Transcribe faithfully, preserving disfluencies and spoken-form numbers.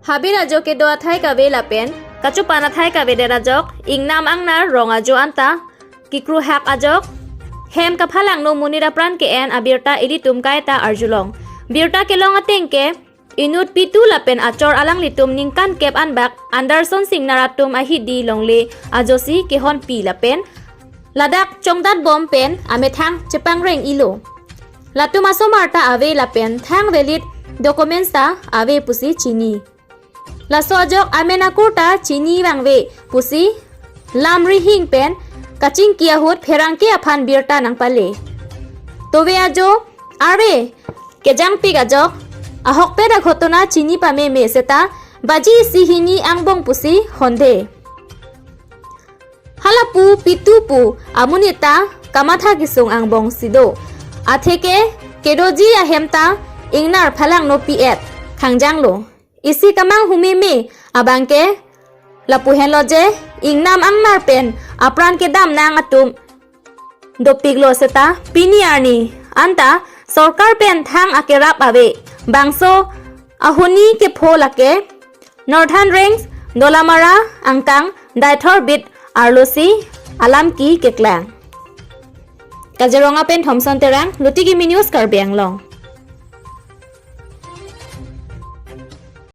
Habit ajo kedo athai kave lapen kachopan athai kavedet ajok, ingnam angnar rong ajo anta kekruhak ajok, hem kaphalangno monit apran ke-en abirta ilitum kaita arjulong. Birta kelong ateng ke inut Pitu lapen achor alanglitum ningkan kep anbak Anderson Singnar atum ahidi longle ajosi kehonpi lapen ladak chongdatbom pen amethang chepangreng-ilo. Latum asomar ta ave lapen thang valid documents ta ave pusi chini. Laso ajok amen akur ta chini vangve pusi lam rihing pen kachingki ahut pherangke aphan birta nangpale. Tove ajo arve kejangpik ajok ahokpet aghotona chini pameme seta baji isi hini angbong pusi hondhe. Halapu Pitu pu amonit ta kamatha kesung angbong si do. Atheke kedoji ahem ta ingnar phalangno pi-et khangjanglo. Isi kamanghu meme abangke lapu henlo je ingnam angnar pen apran kedam nang atum dopiklo seta pini arni anta sorkar pen thang akerap ave. Bangso ahoni kepho lake Northern Range, Dolamara angkang Daithor beat arlosi alam ki keklang. Kaziranga pen Thomson Terang, Luti Kimi News, Karbi Anglong.